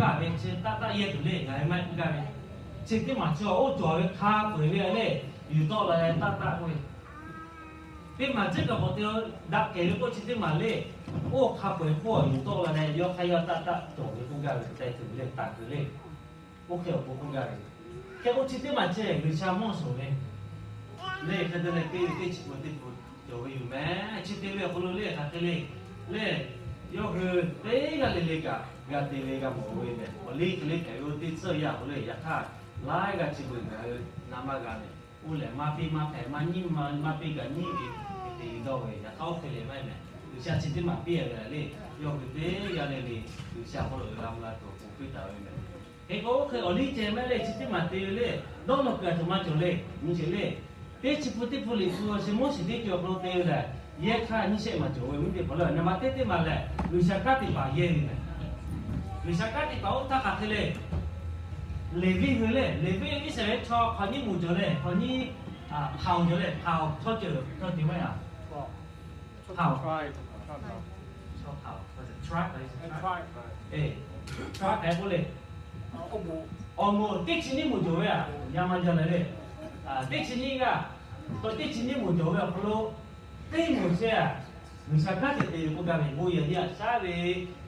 gaˇ ve chi taˆ taˆ yehˇ tuˬ le, ngaˬ hui maˇ k'oˆ gaˇ ve. Chi teˇ maˬ chi oˇ cawˬ ve hk'a peu-eˬ ve le, yuˬ tawˆ la leh taˆ taˆ k'oˆ ve. Teˇ maˬ tcuhˉ kaꞈ k'awꞈ te daꞈ kehˬ ve k'oˆ chi teˇ maˬ le, oˇ hk'a peu-eˬ hk'oˆ yuˬ tawˆ la leh yawˇ hk'aˇ yawˇ taˆ taˆ cawˬ ve k'oˆ gaˇ ve, teh tuˬ ve le, taˍ kuiˬ le. Oˇ hk'e awˬ pon k'oˆ gaˇ ve. Hk'e k'o chi teˇ maˬ ceh G'uiˬsha mawˇ shawˍ ve le, hk'e te leh teˇ ve teˇ chi pun teˇ pun cawˬ ve yoˬ mehˍ. Chi te ve awˬ hk'aw lo le hk'aˬ hk'e le, le, yawˇ hui teˇ g'aˇ le le kaꞈ g'a te ve g'a mawˬ ve mehˍ. Awˬ liˇ hk'e le hpehꞈ ve oˇ teˇ tcuhˇ yaˇ k'o le, yaꞈ hk'aˇ laiˉ g'aˇ chi beuꞈ ngaˬ hui na maˇ g'a mehˍ. Oˇ lehˬ maˇ piˇ maˇ hpehꞈ, maˇ nyiˇ maˇ maˇ piˇ kaꞈ nyiˇ ve te ve dawˇ ve, yaꞈ hk'aˇ oˇ hk'e le maˇ heˆ mehˍ. G'uiˬsha chi teˇ maˬ piˇ ve le, yawˇ hui teˇ g'aˇ le le G'uiˬsha hk'aw lo g'a mvuh g'a tuˬ awˬ pon piˇ taˍ ve mehˍ. Hk'e k'o oˇ hk'e awˬ liˇ ceh mehˍ le, chi teˇ maˬ te ve le, dawˇ nawˬ kuiˬ aˬ htoꞈ ma cawˬ le, nyi sheˍ le. Teˇ chi pun teˇ pun Liꞈ hpu chi Moˉseˍ teˇ ceuˬ awˬ hk'aw lo te ve lehˬ, yehˇ hkaˇ nyiˇ shehˆ maˬ cawˬ ve, viˉ teˇ hpaˍ le. Naˍ baˬ teˇ teˇ maˬ lehˬ, G'uiˬsha kanˉ te paˍ yehˇ ve mehˍ. G'uiˬsha kanˉ te paˍ oˇ htaˇ hk'aˬ hk'e le, Leˍviˆ hui le, Leˍviˆ Iˉsaˍreˍlaˆ chaw hk'awꞈ nyiˇ moˍ cawˬ le, hk'awꞈ nyiˇ hpaˍ-oˬ cawˬ le, hpaˍ-oˬ chaw ceuˬ chaw ceuˬ maˇ heˆ. Hpaˍ-oˬ, chaw hpaˍ-oˬ, tribe, tribe hpehꞈ k'oˆ le. Awˬ moˍ teˇ chi nyiˇ moˍ cawˬ ve a, yaˇ maˇ jaˇ leh le. Teˇ chi nyiˇ g'aˇ, teˇ chi nyiˇ moˍ cawˬ ve awˬ hk'aw lo teˇ moˍ chehˇ a, G'uiˬsha kanˉ te te ve k'oˆ gaˇ ve, bon yehˬ nyi aꞈ shaˉ ve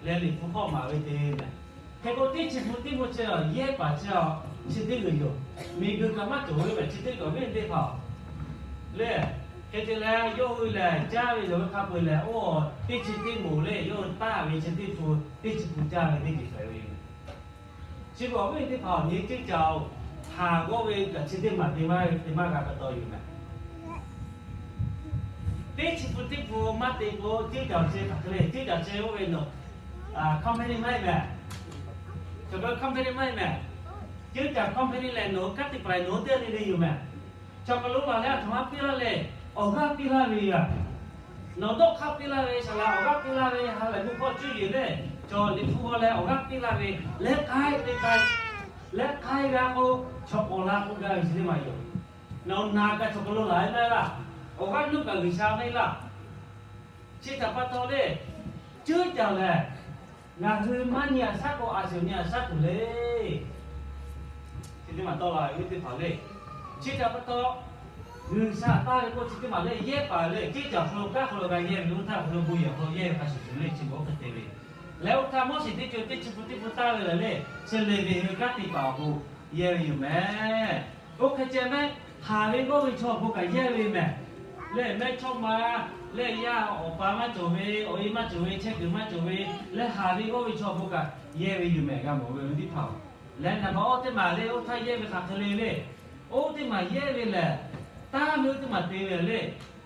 leh Liꞈ hpu hk'aw maˍ ve te mehˍ. Hk'e k'o teˇ chi pun teˇ pun chehˇ a, yehˇ paˍ chehˇ a, chi teˇ g'uiˬ yoˬ. Miˬguiˬ kaꞈ maˇ cawˬ ve mehˍ, chi teˇ g'uiˬ viˉ teˇ hpaˍ-oˬ le. Hk'e te leh yawˇ hui lehˬ caˇ ve yoˬ ve hk'a peu-eˬ lehˬ, oˇ teˇ chi teˇ moˍ le, yawˇ hui taˇ ve chi teˇ pun teˇ chi pun caˇ ve teˇ ceuˬ hpehꞈ ve yoˬ. Chi beuꞈ awˬ viˉ teˇ hpaˍ awˬ nyi teˇ caꞈ-oˬ, haˍ g'awˇ ve kaꞈ chi teˇ maˬ te maˇ te maˇ g'a pa taw yoˬ mehˍ. Teˇ chi pun teˇ pun maˇ te k'o, teˇ caꞈ chi hk'aˬ hk'e le, teˇ caꞈ chi oˇ ve nawˬ company maˇ heˆ mehˍ. Chaw kaꞈ company maˇ heˆ mehˍ. Teˇ caꞈ company lehˬ nawˬ hui kanˉ te paˍ lehˬ nawˬ hui teˇ g'aˇ le le yoˬ mehˍ. Chaw kaꞈ lo laˬ leh a htoꞈ ma piˇ laˇ le, awˬ g'aˇ piˇ laˇ ve yoˬ. Nawˬ dawˇ hk'aˇ piˇ laˇ ve, saˍ laꞈ awˬ g'aˇ piˇ laˇ ve, ha lehˬ gu hkawˇ cuˇ yiˍ le, cawˬ Liꞈ hpu g'aw leh awˬ g'aˇ piˇ laˇ ve, leh k'ai ve k'ai, leh k'ai g'a k'o, chaw k'awꞈ la k'oˆ gaˇ ve chi teˇ maˬ yoˬ. Nawˬ naˬ kaꞈ chaw kaꞈ lo laˬ ve maˇ heˆ laˇ. Awˬ g'aˇ nuˇ kaꞈ G'uiˬsha maˇ heˆ laˇ. Chi htaꞈ pa taw le, ceuˇ caˬ lehˬ, ngaˬ hui maˇ nyi aꞈ shaˉ k'o, a shuˍ nyi aꞈ shaˉ tuˬ le. Chi teˇ maˬ tawˆ la ve teˇ hpaˍ le. Chi htaꞈ pa taw, G'uiˬsha taˇ ve k'oˆ chi teˇ maˬ le, yehˇ paˍ le, ceuˇ caˬ hk'aw lo kanˉ hk'aw lo g'a yehˇ ve, oˇ htaˇ hk'aw lo bon yehˬ hk'aw lo yehˇ ve hk'a shuˍ shuˍ le, chi beuꞈ oˇ hk'e te ve. Leh oˇ htaˇ Moˉseˍ teˇ ceuˬ teˇ chi pun teˇ pun taˇ ve lehˬ le, chi Leˍviˆ hui kanˉ te paˍ awˬ pon yehˇ ve yoˬ mehˍ. Oˇ hk'e ceh mehˍ, haˍ ve g'awˇ ve chaw awˬ pon kaꞈ yehˇ ve mehˍ. Leh mehˇchawˇma, leh yaˇ awˬ pa maˇ cawˬ ve, awˬ e maˇ cawˬ ve, chehˇ kuiˬ maˇ cawˬ ve, leh haˍ ve g'awˇ ve chaw awˬ pon kaꞈ yehˇ ve yoˬ mehˍ, g'a mawˬ ve teˇ hpaˍ-oˬ. Leh naˍ baˬ awˇ teˇ maˬ le, oˇ htaˇ yehˇ ve hk'aˬ hk'e le le, oˇ teˇ maˬ yehˇ ve lehˬ, taˇ ve oˇ teˇ maˬ te ve le,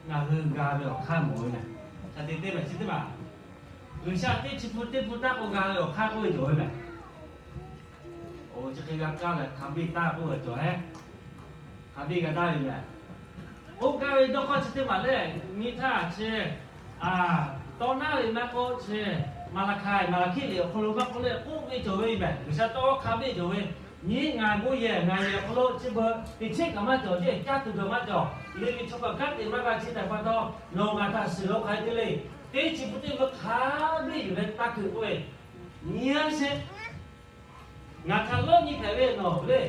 ngaˬ hui g'a ve awˬ hk'aˇ mawˬ ve mehˍ. Hk'a te te mehˍ chi teˇ maˬ, G'uiˬsha teˇ chi pun teˇ pun taˇ k'o g'a ve awˬ hk'aˇ k'oˆ ve cawˬ ve mehˍ. Oˇ chi hk'e g'a kaˇ leh hk'a biˇ taˇ k'oˆ ve cawˬ heˆ. Hk'a biˇ g'a taˇ ve mehˍ. Oˇ gaˇ ve dawˇ hk'aˇ chi teˇ maˬ le, nyi htaˇ chi, a, tawˇ naˉ ve maˇ k'oˆ chi, Maˍlaˍhkaˍ, Maˍlaˍhkiˆ liꞈ awˬ hk'aw lo maˇ k'oˆ le, k'oˆ ve cawˬ ve mehˍ. G'uiˬsha tawˇ hk'a biˇ cawˬ ve, nyi ngaˬ bon yehˬ ngaˬ yehˬ awˬ hk'aw lo chi beuꞈ teꞈ cheˆ kaꞈ maˇ cawˬ, caˇ tuˬ kaꞈ maˇ cawˬ, Leˍviˆ chaw kaꞈ kanˉ te maˇ g'a, chi htaꞈ pa taw nawˬ ngaˬ htaꞈ shiˍ lo hk'aˬ hk'e te le. Teˇ chi pun teˇ pun hk'a biˇ yuˬ leh taˇ kuiˬ k'oˆ ve, nyi aˉ sheˆ. Ngaˬ htaꞈ lawˇ nyi hpehꞈ ve nawˬ le,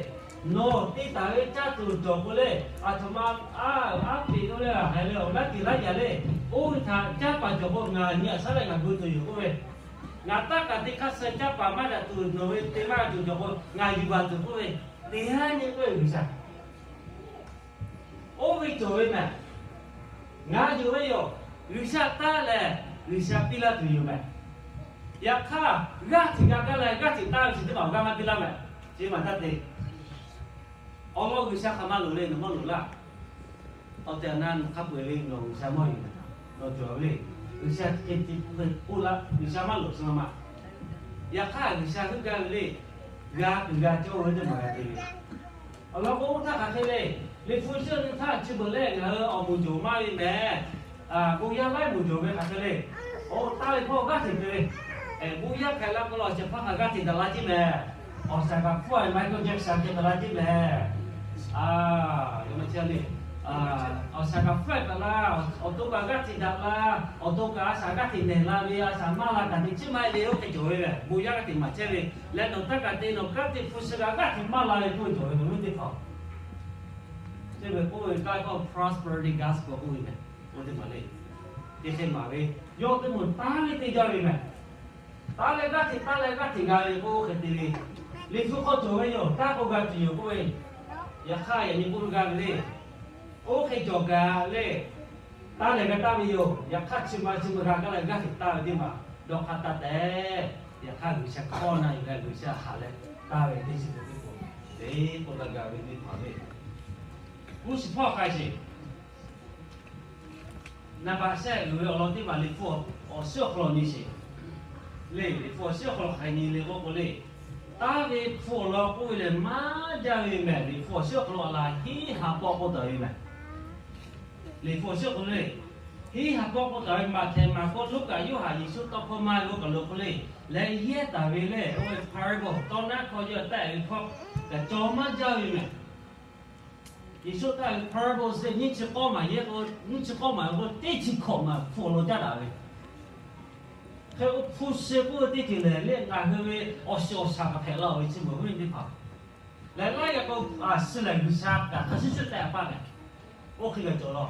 nawˬ te taˍ ve caˇ tuˬ cawˬ k'o le, aˬ htoꞈ ma aˉ peꞈ k'oˆ le, haiˬ leh awˬ g'aˇ te laˇ yaꞈ le. Oˇ ve htaꞈ caˇ paˍ cawˬ k'o ngaˬ nyi aꞈ shaˉ leh ngaˬ gu tuˬ yoˬ k'oˆ ve, ngaˬ taˇ kaꞈ teˇ hk'aˇ suh caˇ paˍ maˇ daꞈ tuˬ nawˬ ve te maˇ g'a tuˬ cawˬ k'o ngaˬ yuˬ baˬ tuˬ k'oˆ ve, teˇ haˉ nyi k'oˆ ve G'uiˬsha. Oˇ ve cawˬ ve mehˍ. Ngaˬ yonˍ ve yoˬ. G'uiˬsha taˇ lehˬ G'uiˬsha piˇ laˇ tuˬ yoˬ mehˍ. Yaꞈ hk'aˇ g'aˇ hteꞈ g'a gaˇ leh g'aˇ hteꞈ taˇ ve chi teˇ maˬ awˬ g'aˇ maˇ piˇ laˇ mehˍ. Chi maˬ taˇ te. Awˬ lawn G'uiˬsha hk'aˬ ma loˍ le, nawˬ maˇ loˍ laˇ. Awˬ tehˬ awˬ na nawˬ hk'a peu-eˬ ve nawˬ G'uiˬsha mawˇ yoˬ. Nawˬ cawˬ ve le. G'uiˬsha hk'e te k'oˆ laˇ, G'uiˬsha maˇ loˍ suh ma. Yaꞈ hk'aˇ G'uiˬsha heuˆ gaˇ ve le. G'a kuiˬ g'a cawˇ ve teˇ maˬ g'a te ve. Awˬ lawn k'o oˇ htaˇ hk'aˬ hk'e le. Liꞈ hpu shiˉ nyi htaˇ chi beuꞈ lehˬ ngaˬ hui awˬ moˍ cawˬ maˇ ve mehˍ. Bon yaˇ laiˉ moˍ cawˬ ve hk'aˬ hk'e le. Oˇ taˇ ve hpawˇ g'aˇ hteꞈ te ve. Bon yaˇ hpehꞈ la k'o lawˬ shehˍ hpaˇ kaꞈ g'aˇ hteꞈ daꞈ la ceˇ mehˍ. Awˬ shaˍ kaꞈ hpfuhˇ a Michael Jackson hteꞈ daꞈ la ceˇ mehˍ. Yaꞈ ma chi le. Awˬ shaˍ kaꞈ flirt kaꞈ la, awˬ to kaꞈ g'aˇ hteꞈ daꞈ la, awˬ to kaꞈ a shaˍ g'aˇ hteꞈ nehˬ la ve a shaˍ maˇ la kaꞈ te chiˉ maˇ heˆ ve oˇ hk'e cawˬ ve lehˬ, bon yaˇ g'aˇ hteꞈ maˍ chehˇ ve leh, nawˬ htaˇ kaꞈ te nawˬ kanˉ te hpu shi kaꞈ g'aˇ hteꞈ maˇ la ve k'oˆ ve cawˬ ve, nawˬ hui teˇ hpaˍ. Chi ve k'oˆ ve k'ai k'o prosperity gospel k'oˆ ve mehˬ. Oˇ teˇ maˬ le, teˇ hk'e maˍ ve, yawˇ teˇ moˍ taˉ ve teˇ jaˇ ve mehˬ. Taˉ leh g'aˇ hteꞈ, taˉ leh g'aˇ hteꞈ g'a ve k'o oˇ hk'e te ve, Liꞈ hpu hk'aw cawˬ ve yoˬ, taˇ k'o g'a tuˬ yoˬ k'oˆ ve, yaꞈ hk'aˇ yaꞈ nyi k'oˆ ve g'a ve le. Oˇ hk'e cawˬ kaꞈ le, taˇ leh g'a taˇ ve yoˬ. Yaꞈ hk'aˇ chi ma chi ma g'a kaˇ leh g'aˇ hteꞈ taˇ ve teˇ maˬ dawˇ hk'aˇ taˇ tehꞈ. Yaꞈ hk'aˇ G'uiˬsha hkawˇ na yuˬ leh G'uiˬsha haꞈ leh taˇ ve teˇ chi ve teˇ k'o, teˇ k'oˆ g'a g'a ve teˇ hpaˍ ve, g'uˇ suhˍ hpawˇ k'ai sheˍ. Naˍ baꞈ shehˆ uiˍ ve awˬ lawn teˇ maˬ Liꞈ hpu awˬ shiˉ awˬ hk'aw lo nyi sheˍ. Le Liꞈ hpu awˬ shiˉ awˬ hk'aw lo hk'aˬ hk'e nyi le k'oˆ k'o le, taˇ ve hpu awˬ lawn k'oˆ ve lehˬ maˇ jaˇ ve mehˬ. Liꞈ hpu awˬ shiˉ awˬ hk'aw lo a laˬ hiˉ ha pawˆ k'oˆ taˍ ve mehˬ. Liꞈ hpu awˬ shiˉ awˬ hk'aw lo le, hiˉ ha pawˆ k'oˆ taˍ ve Maꞈhtehˍ, Maˍkuˆ, Luˉkaꞈ, Yoˇhanˬ, Yeˍsuˆ tawˇ hkawˇ maˇ ve oˇ kaˬ lo hk'o le, leh yehˇ taˍ ve le, oˇ ve parable, tawˇ naˉ hkawˇ yawˇ taˆ e ve hkawˇ kaꞈ cawˬ maˇ jaˇ ve mehˬ. Yeˍsuˆ taˆ ve parable se nyiˇ chi k'awˇ maˬ yehˇ k'o, nyiˇ chi k'awˇ maˬ ve k'o teˇ chi hkawꞈ maˬ hpu awˬ lawn caˉ daꞈ ve. Hk'e k'o hpu shi k'oˆ ve teˇ ceuˬ lehˬ le, ngaˬ hui ve awˬ shiˍ awˬ shaˍ kaꞈ hpehꞈ la-oˬ ve chi meuꞈ ve teˇ hpaˍ. Leh laiˉ g'aˇ k'o, a, suh lehˬ G'uiˬsha kaꞈ hk'a shuˍ shuˍ tehꞈ paˇ mehˬ. Oˇ hk'e g'a cawˬ law.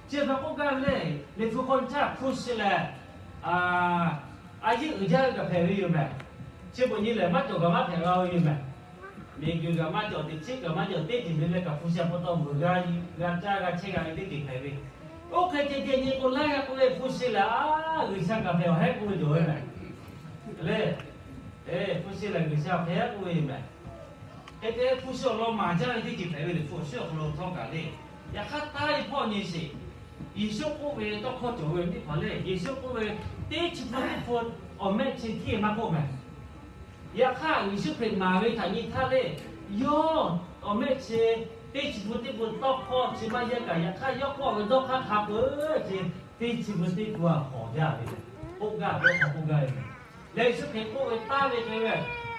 Chi htaꞈ k'oˆ gaˇ ve le, Liꞈ hpu hk'aw caˇ hpu shi lehˬ, a, a yeˇ uiˍ jaˇ ve kaꞈ hpehꞈ ve yoˬ mehˬ. Chi beuꞈ nyi lehˬ maˇ cawˬ kaꞈ maˇ hpehꞈ g'a ve yoˬ mehˬ. Miˬguiˬ kaꞈ maˇ cawˬ, teꞈ chiˉ kaꞈ maˇ cawˬ, teˇ ceuˬ ve leh kaꞈ hpu shi pa taw meuꞈ g'a, g'a caˇ g'a chehˇ g'a ve teˇ ceuˬ hpehꞈ ve. Oˇ hk'e ceh ceh nyi k'o laiˉ g'aˇ k'oˆ ve hpu shi lehˬ, a, G'uiˬsha kaꞈ hpehꞈ awˬ hehˉ k'oˆ ve cawˬ ve mehˬ. Le, hpu shi lehˬ G'uiˬsha hpehꞈ k'oˆ ve mehˬ. Hk'e te hpu shi awˬ lawn maˍ jaˇ ve teˇ ceuˬ hpehꞈ ve Liꞈ hpu awˬ shiˉ awˬ hk'aw lo htawˇ kaꞈ le. Yaꞈ hk'aˇ taˇ ve hpawˇ nyi sheˍ. Yeˍsuˆ k'oˆ ve tawˇ hkawˇ cawˬ ve teˇ hpaˍ le, Yeˍsuˆ k'oˆ ve, teˇ chi hpu teˇ hpu awˬ mehˆ chi hteˇ maˇ k'oˆ mehˬ. Yaꞈ hk'aˇ Yeˍsuˆ Hkriꞈ maˍ ve htaꞈ nyi htaˇ le, yawˇ awˬ mehˆ chi teˇ chi hpu teˇ hpu tawˇ hkawˇ chi maˇ yehˇ kaꞈ, yaꞈ hk'aˇ yawˇ k'oˆ ve dawˇ hk'aˇ hk'a peuˬ ce, teˇ chi hpu teˇ hpu a hawˍ jaˇ ve, k'oˆ gaˇ ve, k'oˆ gaˇ ve. Leh Yeˍsuˆ Hkriꞈ k'oˆ ve taˇ ve hk'e ve,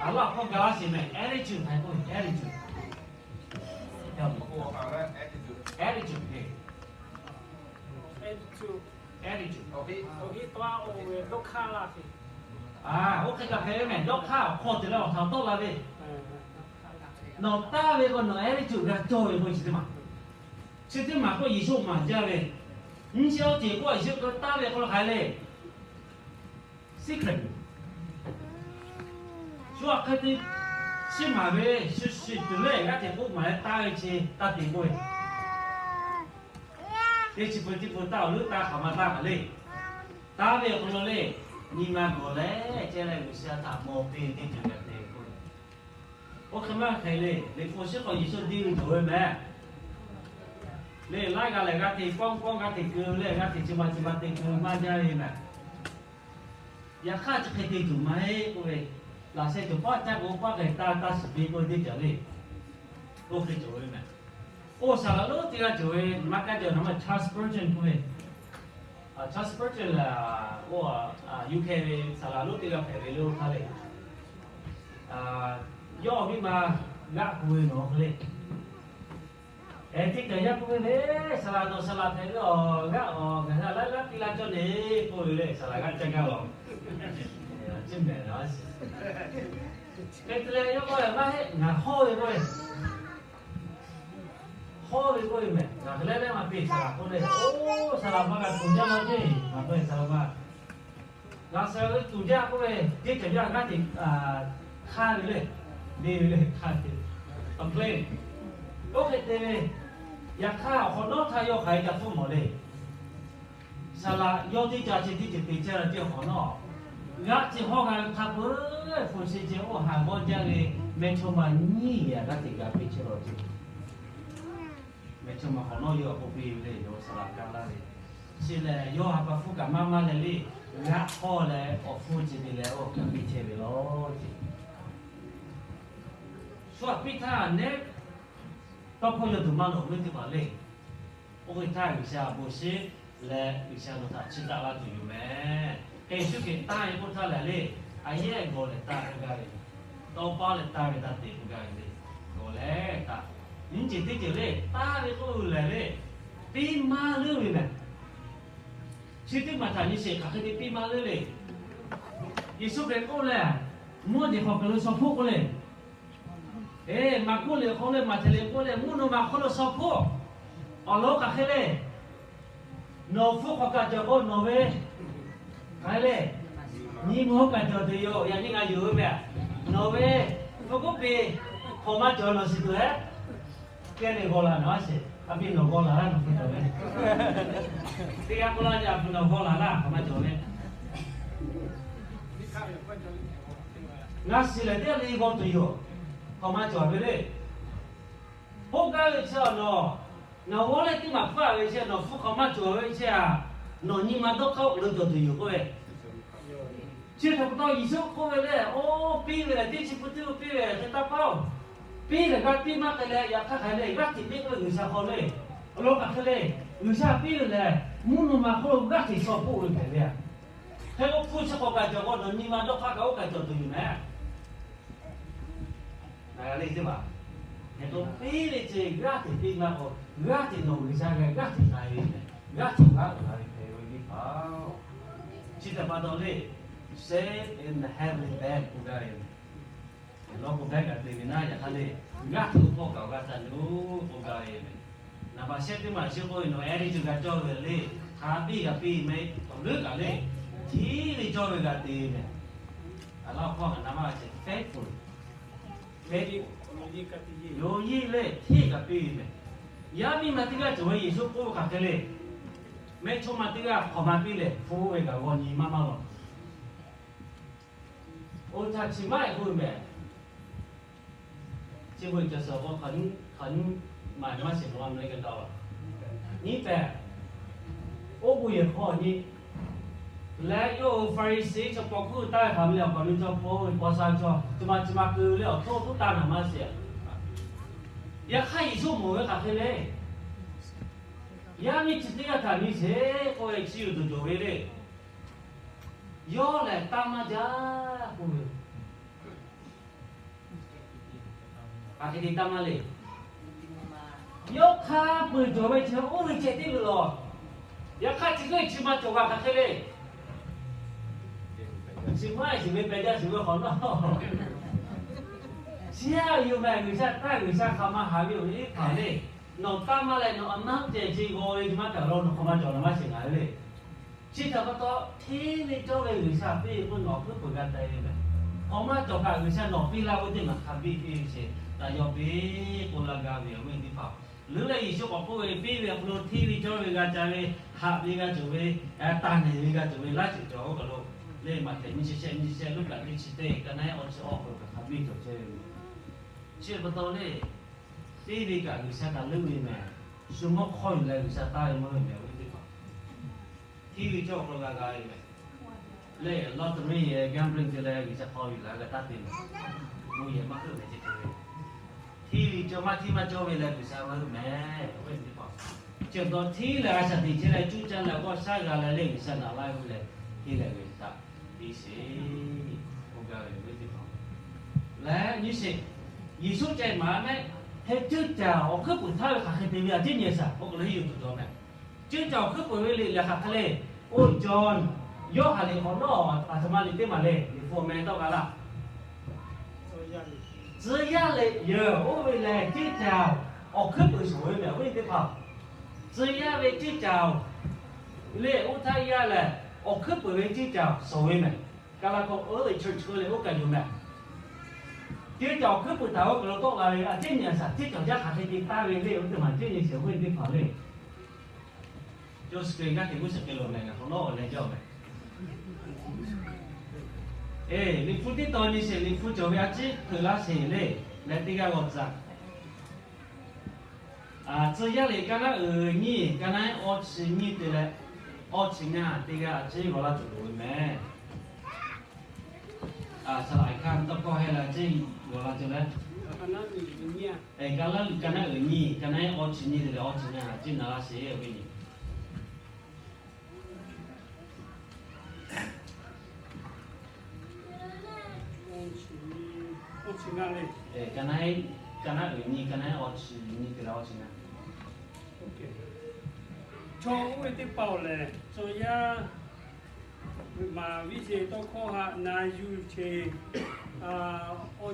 a laˇ hkawˇ ga laˇ sheˍ mehˬ, attitude hk'a k'oˆ ve, attitude. Attitude, attitude, attitude. Oˇ hk'e kaꞈ hpehꞈ ve mehˬ, dawˇ hk'aˇ awˬ hk'aw te leh awˬ htaꞈ tawˆ la ve. Nawˬ taˇ ve k'o nawˬ attitude g'a cawˇ ve k'oˆ chi teˇ maˬ. Chi teˇ maˬ k'oˆ Yeˍsuˆ maˍ jaˇ ve. Nyi chi awˬ ceuˬ k'oˆ Yeˍsuˆ k'oˆ taˇ ve k'o hk'aˬ hk'e le. Secret. Shu aꞈ hk'e te chiˇ maˍ ve, shu shiˍ tuˬ leh g'aˇ hteꞈ k'oˆ maˍ leh taˇ ve chi taˇ te k'oˆ ve. Teˇ chi pu teˇ pu taˇ awˬ leuˉ taˇ hk'aˬ ma taˇ kaꞈ le. Taˇ ve awˬ hk'aw lo le, nyi ma gawˬ leh chehˇ leh G'uiˬsha htaꞈ mawˬ te teˇ ceuˬ g'a te k'oˆ ve. Oˇ hk'e maˇ hk'e le, Liꞈ hpu awˬ shiˉ k'awꞈ Yeˍsuˆ deˇ ve cawˬ ve mehˬ. Le laiˉ g'aˇ lehˬ g'aˇ hteꞈ kawˇ kawˇ g'aˇ hteꞈ keu leh g'aˇ hteꞈ chi ma chi ma te keu maˇ jaˇ ve mehˬ. Yaꞈ hk'aˇ chi hk'e te tuˬ maˇ heˆ k'oˆ ve, laꞈ sheh cawˬ paˇ caˇ k'o paˇ hk'e taˇ taˇ shiˍ piˇ k'oˆ ve teˇ ceuˬ le. Oˇ hk'e cawˬ ve mehˬ. Oˇ saˍ laꞈ lonˉ teˇ g'aˇ cawˬ ve, maˇ kaˇ cawˬ na ma Charles Spurgeon k'oˆ ve, Charles Spurgeon lehˬ, oˇ, U K ve saˍ laꞈ lonˉ teˇ g'aˇ hpehꞈ ve le oˇ hk'aˇ le. Yawˇ awˬ miˇ ma g'aˆ k'oˆ ve nawˬ hk'e le. Ehˉ, teˇ kaˬ yaˇ k'oˆ ve le, saˍ laꞈ nawˬ saˍ laꞈ hpehꞈ ve awˬ g'aˆ awˬ gaˬ htaˇ laiˉ laˉ piˇ laˇ cawˇ le k'oˆ ve le, saˍ laꞈ g'aˆ caˇ gaˇ lawˬ. Chi mehˬ la shiˍ. Hk'e te leh yawˇ k'oˆ ve maˇ heˆ, ngaˬ hawˇ ve k'oˆ ve, hawˇ ve k'oˆ ve mehˬ, ngaˬ hk'e leh leh maˇ piˇ saˍ laꞈ k'oˆ le. Oˇ saˍ laꞈ ma kaꞈ tuˬ jaˇ la ceˇ, ngaˬ k'oˆ ve saˍ laꞈ ma. Ngaˬ saˍ laꞈ ve tuˬ jaˇ k'oˆ ve, teˇ kaˬ yaˇ g'aˇ hteꞈ hk'aˇ ve le, le ve le hk'aˇ ve, complain. Oˇ hk'e te ve, yaꞈ hk'aˇ awˬ hk'awꞈ nawˉ htaˇ yawˇ hk'aˬ hk'e ca hpfuhˆ mawˬ le. Saˍ laꞈ yawˇ teˇ ca chi teˇ ceuˬ te chehˇ la ceˇ awˬ hk'awꞈ nawˉ, g'aˆ chi hawˇ g'a ve hk'a peu-eˬ hpu shi ceh oˇ haˍ g'awˇ jaˇ ve mehˇchawˇma nyiˇ g'aˇ g'aˇ hteꞈ g'a piˇ chehˇ la ceˇ. Mehˇchawˇma hk'awꞈ nawˉ yawˇ k'oˆ piˇ ve le, yawˇ saˍ laꞈ kaˇ laˇ ve, chi lehˬ yawˇ ha pa hpfuhˇ kaꞈ maˇ maˇ leh le, g'aˆ hawˇ leh awˬ hpfuhˇ ceh te leh oˇ kaꞈ piˇ chehˇ ve lawˬ ceˇ. Shu aꞈ piˇ htaˇ nehˉ tawˇ hkawˇ yawˇ tuˬ maˇ lawˬ ve teˇ hpaˍ le. Oˇ hk'e htaˇ G'uiˬsha bon shiˍ leh G'uiˬsha nawˬ htaꞈ chiˇ taˆ laˇ tuˬ yoˬ mehˬ. Hk'e shuˉ hk'e taˇ ve k'oˆ htaˇ lehˬ le, a yehˉ gawˬ leh taˇ k'oˆ gaˇ ve, tawˇ paˇ leh taˇ ve taˇ te k'oˆ gaˇ ve le, gawˬ leh taˇ. Nyiˇ ceuˬ teˇ ceuˬ le, taˇ ve k'oˆ ve lehˬ le, piˇ maˇ leuˉ ve mehˬ. Chi teˇ maˬ htaꞈ nyi sheˍ, hk'aˬ hk'e te piˇ maˇ leuˉ le. Yeˍsuˆ Hkriꞈ k'oˆ leh, mvuhˇ jeˬ hk'aw kaˬ lo shaw hpoˆ k'oˆ le. Eˬ, Maˍkuˆ liꞈ hk'aw le, Maꞈhtehˍ liꞈ k'oˆ leh, mvuhˇ naw ma hk'oˆ lo shaw hpoˆ. Awˬ lawn hk'aˬ hk'e le, nawˬ hpfuhˇ hk'awꞈ kaꞈ cawˬ k'o nawˬ ve hk'aˬ hk'e le, nyi ma hk'oˆ kaꞈ cawˬ tuˬ yoˬ. Yaꞈ nyi ngaˬ yonˍ ve mehˬ, nawˬ ve hpu kuˉ pi hk'awꞈ maˇ cawˬ nawˬ shiˍ tuˬ heˆ. Kehˉ le g'aw la nawˬ a sheˍ, a piˇ nawˬ g'aw la laˇ nawˬ hpu cawˬ ve. Teˇ g'aˇ k'oˆ laˇ, a hpu nawˬ g'aw la laˇ hk'awꞈ maˇ cawˬ ve. Ngaˬ shiˍ lehˬ teˇ g'aˇ le g'aw tuˬ yoˬ, hk'awꞈ maˇ cawˬ ve le. K'oˆ gaˇ ve chi awˬ nawˬ, nawˬ g'awˇ leh teˇ maˬ hpfuhˇ ve chi nawˬ hpfuhˇ hk'awꞈ maˇ cawˬ ve chi a, nawˬ nyi ma dawˇ hk'aˇ oˇ lo cawˬ tuˬ yoˬ k'oˆ ve. Chi htaꞈ pa taw Yeˍsuˆ k'oˆ ve le, oˇ piˇ ve lehˬ teˇ chi pui teˇ pui piˇ ve hk'e taˇ paˇ oˬ. Piˇ lehˬ g'a piˇ maˇ k'ai leh, yaꞈ hk'aˇ hk'aˬ le g'aˇ hteꞈ piˇ k'oˆ ve G'uiˬsha hk'aw le. Awˬ lawn hk'aˬ hk'e le, G'uiˬsha piˇ ve lehˬ mvuhˇ naw ma hk'oˆ lo g'aˇ hteꞈ shaw hpoˆ ve hpehꞈ ve a. Hk'e k'o hpu chi hk'awꞈ kaꞈ cawˬ k'o nawˬ nyi ma dawˇ hk'aˇ kaꞈ oˇ kaꞈ cawˬ tuˬ yoˬ mehˬ. Ngaˬ g'a le teˇ maˬ, hk'e k'o piˇ ve chi g'aˇ hteꞈ piˇ maˇ k'o, g'aˇ hteꞈ nawˬ G'uiˬsha geh g'aˇ hteꞈ k'ai ve mehˬ, g'aˇ hteꞈ g'aˇ uiˍ la ve hpehꞈ ve teˇ hpaˍ. Chi htaꞈ pa taw le, save in the heavenly bank k'oˆ gaˇ ve mehˬ. Lawˇ k'o bank kaꞈ te ve naˉ, yaꞈ hk'aˇ le, g'aˇ hteꞈ oˇ hpawˇ kaꞈ awˬ g'a ca loˬ k'oˆ gaˇ ve mehˬ. Naˍ baˬ shehˆ teˇ maˬ chi k'oˆ ve nawˬ ehˉ teˇ ceuˬ g'a cawˇ ve le, hk'a biˇ g'a piˇ ve mehˬ, awˬ leuˉ kaꞈ le, hteˇ ve cawˇ ve g'a te mehˬ. Aˬ laˇ awˬ hpawˇ kaꞈ naˍ baˬ chi faithful, faithful, yonˍ yeˇ leh hteˇ kaꞈ piˇ ve mehˬ. Yaˇ miˇ ma teˇ g'aˇ cawˬ ve Yeˍsuˆ k'oˆ ve hk'aˬ hk'e le, mehˆ chawˇ ma teˇ g'aˇ hk'awꞈ ma piˇ leh hpu ve kaꞈ g'aw nyi maˇ maˇ lawˬ. Oˇ htaˇ chi maˇ heˆ k'oˆ ve mehˬ. Chi beuꞈ cawˬ suhˍ k'o hk'aˬ nyi, hk'aˬ nyi maˬ maˇ shiˍ maw a mehˬ kaꞈ taˇ. Nyiˇ pehˍ, oˇ bon yehˬ hk'aw nyi leh yawˇ hui Hpaˍriˍsehˇ chaw paw hkuˇ taˇ ve hk'aˬ ve le awˬ hk'aw lo chaw paw ve paw sha chaw chi ma chi ma keu leh awˬ hk'oˆ tuˉ taˇ naˍ maˇ shiˍ. Yaꞈ hk'aˇ Yeˍsuˆ mawˬ ve hk'aˬ hk'e le, yaˇ miˇ chi teˇ g'aˇ htaꞈ nyi sheˍ k'oˆ ve chi yuˬ tuˬ cawˬ ve le. Yawˇ lehˬ taˇ maˇ jaˇ k'oˆ ve. Hk'aˬ hk'e te taˇ maˇ le. Yawˇ hk'a peu-eˬ cawˬ ve chi oˇ ve ceh tiˉ ve lawˬ. Yaꞈ hk'aˇ chi hk'e chi ma cawˬ kaꞈ hk'aˬ hk'e le. Chi maˇ shiˍ ve pehˬ jaˇ shiˍ ve hk'awꞈ nawˉ, chi a yoˬ mehˬ. G'uiˬsha taˇ, G'uiˬsha hk'aˬ ma haˍ ve awˬ viˉ hpaˍ le. Nawˬ taˇ maˇ leh nawˬ a naˉ ceh chi g'aw ve chi maˇ kaꞈ la nawˬ hk'aˬ ma cawˬ la maˇ shiˍ ngaˬ hui le. Chi htaꞈ pa taw hteˇ ve cawˇ ve G'uiˬsha piˇ ve k'o nawˬ hkuiˉ peuˬ g'a teh ve mehˬ. Hk'awꞈ maˇ cawˬ kaꞈ G'uiˬsha nawˬ piˇ laˇ k'oˆ teˇ maˬ hk'a biˇ piˇ ve sheˍ, taꞈ yaw piˇ k'oˆ laˇ gaˇ ve awˬ viˉ teˇ hpaˍ. Leuˉ leh Yeˍsuˆ k'awꞈ k'oˆ ve, piˇ ve awˬ hk'aw lo hteˇ ve cawˇ ve g'a ca ve, haꞈ ve g'a cawˬ ve, taˍ nehˬ ve g'a cawˬ ve laˇ ceuˬ cawˬ oˇ kaˬ lo le. Maꞈhtehˍ nyiˇ chi shehˆ nyiˇ chi shehˆ, Luˉkaꞈ teˇ chi teˇ, ka naˉ awˇ chi awˇ hk'aw lo kaꞈ hk'a biˇ cawˬ chehˇ ve mehˬ. Chi pa taw le, piˇ ve kaꞈ G'uiˬsha kaꞈ leuˉ ve mehˬ. Shu mawˇ hk'awˇ yuˬ leh G'uiˬsha taˇ ve maˇ heˆ mehˬ, awˬ viˉ teˇ hpaˍ. Hteˇ ve cawˇ awˬ hk'aw lo g'a g'a ve mehˬ. Leh lottery yehˬ gambling te leh G'uiˬsha hk'aw yuˬ la g'a taˇ te mehˬ. Bon yehˬ maˇ heuˆ mehˬ ce te ve. Hteˇ ve cawˇ maˇ hteˇ maˇ cawˇ ve leh G'uiˬsha maˇ heuˆ mehˬ, awˬ viˉ teˇ hpaˍ. Chi pa taw hteˇ leh a shaꞈ teꞈ chehˇ leh cuˇ caˇ leh g'awˇ shaˉ g'a leh le G'uiˬsha naꞈ laˇ ve k'oˆ leh, hteˇ leh G'uiˬsha taꞈ piˇ sheˍ k'oˆ gaˇ ve awˬ viˉ teˇ hpaˍ. Leh nyi sheˍ, Yeˍsuˆ ceh maˍ mehˆ, hk'e ceuˇ caˬ awˬ hkuiˉ peuˬ htaˇ ve hk'aˬ hk'e te ve a ciˉ nyi shaˍ k'oˆ k'o leh yuˬ tuˬ cawˬ mehˬ. Ceuˇ caˬ awˬ hkuiˉ peuˬ ve liꞈ lehˬ hk'aˬ hk'e le. Oˇ Jawˇ, Yoˇhanˬ liꞈ hk'awꞈ nawˉ aˬ htoꞈ ma liꞈ teˇ maˬ le, liꞈ hpu awˬ meh tawˆ g'a laˇ. Tcuh yaˇ lehˬ yehˬ oˇ ve lehˬ ceuˇ caˬ awˬ hkuiˉ peuˬ shawˍ ve mehˬ, awˬ viˉ teˇ hpaˍ. Tcuh yaˇ ve ceuˇ caˬ le, oˇ htaˇ yaˇ lehˬ awˬ hkuiˉ peuˬ ve ceuˇ caˬ shawˍ ve mehˬ. Ka la k'o early church k'oˆ leh oˇ kaˬ yoˬ mehˬ. Ceuˇ caˬ awˬ hkuiˉ peuˬ htaꞈ oˇ kaˬ lo tawˆ la ve a ciˉ nyi shaˍ, ceuˇ caˬ jaˇ hk'aˬ hk'e te taˇ ve le, oˇ teˇ maˬ ciˉ nyi sheˍ, awˬ viˉ teˇ hpaˍ le. Jawˇ suhˍ hk'e g'aˇ hteꞈ g'uˇ suhˍ hk'e lo mehˬ, ngaˬ hk'awꞈ nawˉ awˬ leh jaˇ mehˬ. Eˬ, liꞈ hpu teˇ tawn nyi sheˍ, liꞈ hpu cawˬ ve a ciˉ hpeuꞈ laˇ sheˍ le, leh teˇ g'aˇ g'aw tcuh. Tcuh yaˇ lehˬ ka naˉ uiˍ nyiˇ, ka naˉ awˇ chi nyiˇ te leh, awˇ chi ngaˇ teˇ g'aˇ a ciˉ g'aw laˇ tuˬ loˍ ve mehˬ. Saˍ laꞈ hkanˇ tawˇ hkawˇ heh leh a ciˉ g'aw laˇ tuˬ leh, ka naˉ uiˍ nyiˇ, ka naˉ awˇ chi nyiˇ te leh awˇ chi ngaˇ a ciˉ na laˇ sheˍ ve nyi. Ka naˉ Ka naˉ uiˍ nyi, ka naˉ awˬ chi nyi te la awˬ chi na. Chaw oˇ ve teˇ hpaˍ-oˬ lehˬ, chaw yaˇ maˍ viˉ ce tawˇ hkawˇ haꞈ na yuˬ ce, a, awˬ